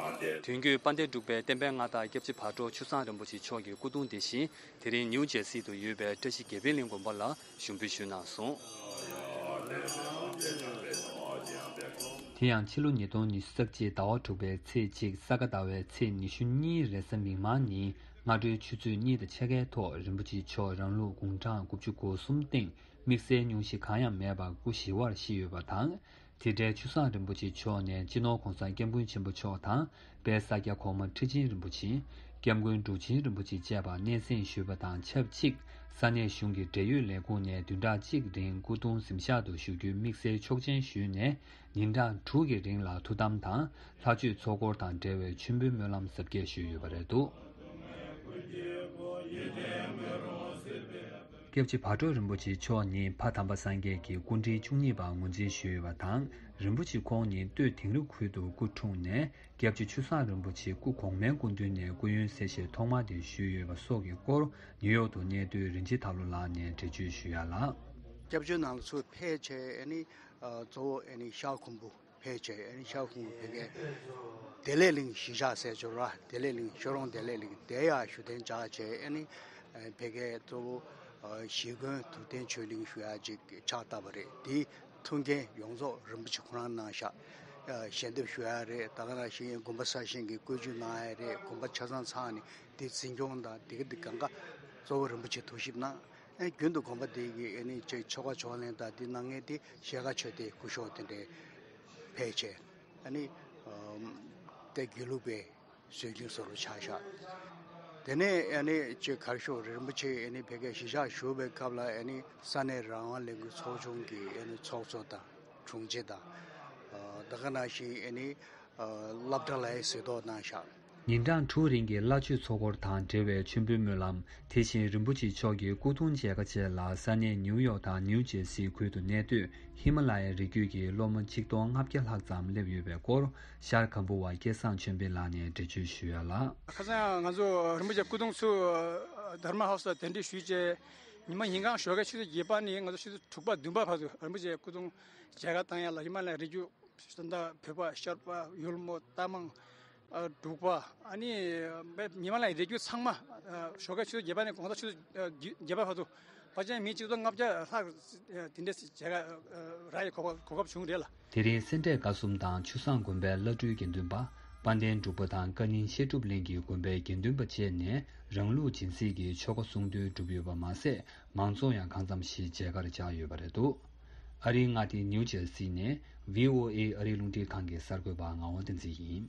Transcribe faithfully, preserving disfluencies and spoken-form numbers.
དོན་བརྒྱུད་དཔལ་ལྡན་འབྲུག་པའི་བསྟན་པའི་མངའ་བདག་སྐྱབས་རྗེ་བག་དྲོ་ཆུ་བཟང་རིན་པོ་ཆེ་མཆོག་གི་སྐུ་གདུང་དེ་བཞིན་དེ་རིང་ནིའུ་ཇར་སི་དུ་ཡོད་པའི་བཀྲ་ཤིས་དགེ་འཕེལ་གླིང་དགོན་པ་ལ་ཞུགས་འབུལ་ཞུས་གནང་སོང་། དེ་ཡང་ཕྱི་ལོ་ཉིས་སྟོང་ཉི་ཤུ་རྩ་གཅིག་ཟླ་བ་དྲུག་པའི་ཚེས་གཅིག་ས་ག་ཟླ་བའི་ཚེས་ཉི་ཤུ་གཉིས་རེས་གཟའ་མིག་དམར་ཉིན་སྔ་དྲོའི་ཆུ་ཚོད་གཉིས་དང་ཕྱེད་ཀའི་ཐོག་རིན་པོ་ཆེ་མཆོག་རང་ལུགས་དགུང་གྲངས་དགུ་བཅུ་གོ་གསུམ་སྟེང་དམིགས་བསལ་སྙུང་གཞི་གང་ཡང་མེད་པར་སྐུ་ཞི་བར་གཤེགས་ཡོད་པ་དང་། དེ་འབྲེལ་ཆུ་བཟང་རིན་པོ་ཆེ་མཆོག་ནས་སྤྱི་ནོར་༸གོང་ས་༸སྐྱབས་མགོན་ཆེན་པོ་མཆོག་དང་དཔལ་ས་སྐྱ་གོང་མ་ཁྲི་ཆེན་རིན་པོ་ཆེ། སྐྱབས་མགོན་འབྲུག་ཆེན་རིན་པོ་ཆེ་བཅས་པ་སྙན་སེང་ཞུས་པ་དང་ཆབས་ཅིག་ས་གནས་གཞུང་གི་འབྲེལ་ཡོད་ལས་ཁུངས་ནས་བདུན་ཕྲག་གཅིག་རིང་སྐུ་གདུང་གཟིམ་ཤག་ཏུ་བཞུགས་རྒྱུའི་དམིགས་བསལ་ཆོག་མཆན་ཞུས་ནས་ཉིན་གྲངས་དྲུག་གི་རིང་ལ་ཐུགས་དམ་དང་ལྷ་མཆོད་ཚོགས་འཁོར་དང་འབྲེལ་བའི་མཆོད་འབུལ་སྨོན་ལམ་གཟབ་རྒྱས་ཞུས་ཡོད་པ་རེད་འདུག་སྐྱབས་རྗེ་བག་དྲོ་རིན་པོ་ཆེ་མཆོག་ཉིད་ཕ་དམ་པ་སངས་རྒྱས་ཀྱི་སྐུ་ཕྲེང་བཅུ་གཉིས་པར་ངོས་འཛིན་ཞུས་ཡོད་པ་དང་། རིན་པོ་ཆེ་ཁོང་ཉིད་སྟོད་དིང་རི་ཁུལ་དུ་སྐུ་འཁྲུངས་ནས། སྐྱབས་རྗེ་ཆུ་བཟང་རིན་པོ་ཆེ་སྐུ་གོང་མའི་སྐུ་མདུན་ནས་སྐུ་ཡོན་གསལ་བཤད་ཐོག་མ་དེ་ཞུས་ཡོད་པ་སོགས་ཀྱི་སྐོར། ནིའུ་ཡོག་ཏུ་གནས་སྡོད་རིན་ཆེན་དར་ལོ་ལགས་ནས་འགྲེལ་བརྗོད་ཞུས་ཡ་ལགས། སྐྱབས་བཅོལ་ནང་ལ་ཚུར་ཕེབས་བྱས་ཨ་ནི་གཙོ་བོ་ཨ་ནི་ཤར་ཁུམ་བུ་ཕེབས་བྱས་ཨ་ནི་ཤར་ཁུམ་བུ་ཕ་གིའི་བདེ་ལེགས་གླིང་གཞིས་ཆགས་ཟེར་ཆོག་ར། བདེ་ལེགས་གླིང་ཤོ་རོང་བདེ་ལེགས་གླིང་དེ་ཡ་བཞུགས་གདན་འཇགས་བྱས་ཨ་ནི་ཕ་གིའི་གཙོ་བོ་གཞིས་དགོན་དུར་སྟེང་ཆོས་གླིང་ཞུ་ཡ་ཅིག་ཕྱག་བཏབ་པ་རེད། དེའི་ཐུགས་འགན་ཡོངས་རྫོགས་རིན་པོ་ཆེ་ཁོ་རང་གནང་ཤག་ཞལ་འདེབས་ཞུ་ཡ་རེད། ད་ག་ནང་བཞིན་དགོན་པ་གསར་བཞེངས་ཀྱི་བཀོད་ཇུས་གནང་ཡ་རེད། དགོན་པ་ཆ་ཚང་ཚང་ནས་དེ་འཛིན་སྐྱོང་དང་དེ་ག་དེ་གང་ག་གཙོ་བོ་རིན་པོ་ཆེ་ཐུགས་ཞིབ་གནང་། ཨེ་རྒྱུན་དུ་དགོན་པ་དེ་གི་ཨེ་ནི་ཅིག་ཆོ་ག་ཕྱག་ལེན་དང་དེ་གནང་མཁན་དེ་ཞལ་དཀར་ཆོས་སྡེ་སྐུ་ཞབས་དེ་འདྲས་ཕེབས་བྱས་ཨ་ནི་ཨམ་དེ་དགེ་ལུགས་པའི་སྲོལ་རྒྱུན་བཟོ་རུ་ཆགས་ཤག་དེ་ནས་ཨ་ནི་ཅིག་གར་ཞོག་རིན་པོ་ཆེ་ཨ་ནི་ཕ་གིའི་གཞིས་ཆགས་བཞུགས་པའི་སྐབས་ལ་ཨ་ནི་ས་གནས་རང་དབང་ལས་འགུལ་ཚོགས་ཆུང་གི་ཨ་ནི་ཚོགས་གཙོ་དང་དྲུང་ཆེ་དང་ཨ་ད་ག་ནང་བཞིན་ཨ་ནི་ཨ་སློབ་གྲྭ་ལ་ཡང་གཟིགས་རྟོག་གནང་ཤག་ཉིན་གྲངས་དྲུག་རིང་གི་བླ་མཆོད་ཚོགས་འཁོར་དང་འབྲེལ་བའི་མཆོད་འབུལ་སྨོན་ལམ། དེ་བཞིན་རིན་པོ་ཆེ་མཆོག་གི་སྐུ་གདུང་མཇལ་ཁ་བཅས་ལ་ས་གནས་ནིའུ་ཡོག་དང་ནིའུ་ཇེར་སི་ཁུལ་དུ་གནས་སྡོད་ཧི་མ་ལ་ཡའི་རི་རྒྱུད་ཀྱི་སློབ་མ་ཆིག་སྟོང་ལྔ་བརྒྱ་ལྷག་ཙམ་སླེབས་ཡོད་པའི་སྐོར་ཤར་གམ་བུ་བ་སྐལ་བཟང་ཆོས་འཕེལ་ལགས་ནས་འགྲེལ་བརྗོད་ཞུས་ཡ་ལ། ཁ་སང་ང་ཚོ་རིན་པོ་ཆེ་སྐུ་གདུང་ཚུར་དྷརྨ་ཧའུ་སི་ལ་གདན་འདྲེན་ཞུས་རྗེས་ཉི་མ་ཉིན་གང་ཞོགས་ཀའི་ཆུ་ཚོད་བརྒྱད་པ་ནས་ང་ཚོ་ཆུ་ཚོད་དྲུག་པ་བདུན་པ་བར་དུ་རིན་པོ་ཆེ་སྐུ་གདུང་མཇལ་ཁ་བཏང་ཡ་ལ་ཧི་མ་ལ་ཡའི་རི་རྒྱུད། ད་ལྟ་བོད་པ་ཤར་པ་ཡུལ་མོ་རྟ་མང་འབྲུག་པ་ཨ་ནི་ཉི་མ་ལ་ཡའི་རི་རྒྱུད་ཚང་མ་ཞོགས་ཀའི་ཆུ་ཚོད་བརྒྱད་པ་ནས་དགོང་དག་ཆུ་ཚོད་བརྒྱད་པ་བར་དུ་ཕལ་ཆེར་མི་གཅིག་སྟོང་ལྔ་བརྒྱ་ལྷག་དེ་འདྲས་མཇལ་ཁ་རག་ཡའི་གོ་སྐབས་གོ་སྐབས་བྱུང་རེད་ལ། དེ་རིང་སེ་འབྲས་དགའ་གསུམ་དང་ཆུ་བཟང་དགོན་པའི་བླ་སྤྲུལ་དགེ་འདུན་པ་དཔལ་ལྡན་འབྲུག་པ་དང་བཀའ་རྙིང་བཤད་སྒྲུབ་གླིང་གི་དགོན་པའི་དགེ་འདུན་པ་བཅས་ནས་རང་ལུགས་སྦྱིན་སྲེག་གི་ཆོ་ག་གསུང་འདོན་བསྒྲུབས་ཡོད་པ་མ་ཟད། མང་ཚོགས་ཡང་གང་འཚམ་ཞིག་མཇལ་ཁར་བཅར་ཡོད་པ་རེད་འདུག་ཨ་རིའི་མངའ་སྡེ་ནིའུ་ཇར་སི་ནས་བྷི་ཨོ་ཨེ་ཨ་རིའི་རླུང་འཕྲིན་ཁང་གི་གསར་འགོད་པ་ངག་དབང་བསྟན་འཛིན་ཡིན།